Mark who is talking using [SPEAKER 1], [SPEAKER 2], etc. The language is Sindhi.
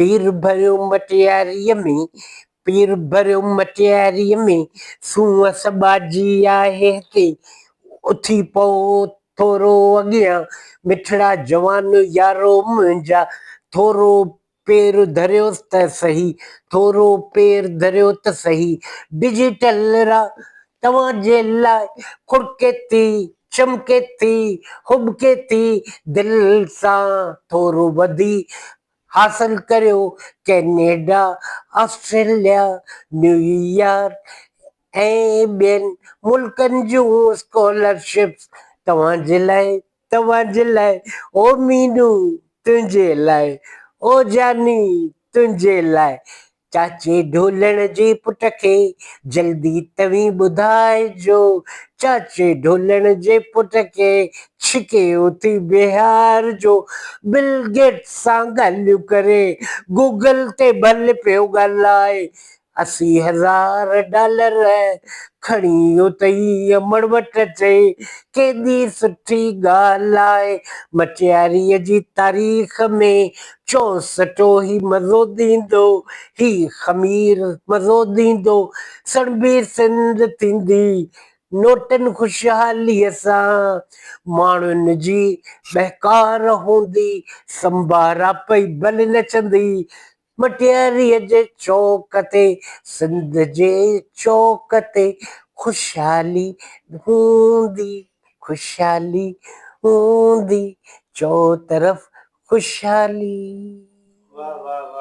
[SPEAKER 1] پير ڀريو مٽياريء ۾، پير ڀريو مٽياريء ۾، سونهن سٻاجهي آهي هتي، اٿي پئو ٿورو اڳيان، مٺڙا جوان يارو منهنجا، ٿورو پير ڌريوس ته سهي، ٿورو پير ڌريو ته سهي، ڊجيٽل را توهان جي لاء کڙڪي ٿي، چمڪي ٿي، هٻڪي ٿي، دل سان ٿورو وڌي حاصل ڪريو ڪئنيڊا، آسٽريليا، نيويارڪ ۽ ٻين ملڪن جون اسڪالرشپس توهان جي لاء توهان جي لاء او مينو تنهنجي لاء او جاني تنهنجي لاء چاچي ڍولڻ جي پٽ کي جلدي توهين ٻڌائجو چاچي ڍولڻ جي پٽ کي ڇڪي اٿي بيهارجو بل گيٽس سان ڳالهيون ڪري گوگل تي ڀل پيو ڳالهائي 80,000 ڊالر کڻي اتئي امڙ وٽ اچي، ڪيڏي سٺي ڳالهه آهي. مٽياريء جي تاريخ ۾ چونسٽو هي مزو ڏيندو، هي خمير مزو ڏيندو، سڻڀي سنڌ ٿيندي، نوٽن خوشحاليء سان ماڻهن جي ٻهڪار هوندي، سنڀارا پئي بل نچندي، مٽياريء جي چوڪ تي، سنڌ جي چوڪ تي خوشحالي هوندي، خوشحالي هوندي، چؤطرف خوشحالي.
[SPEAKER 2] واه واه واه.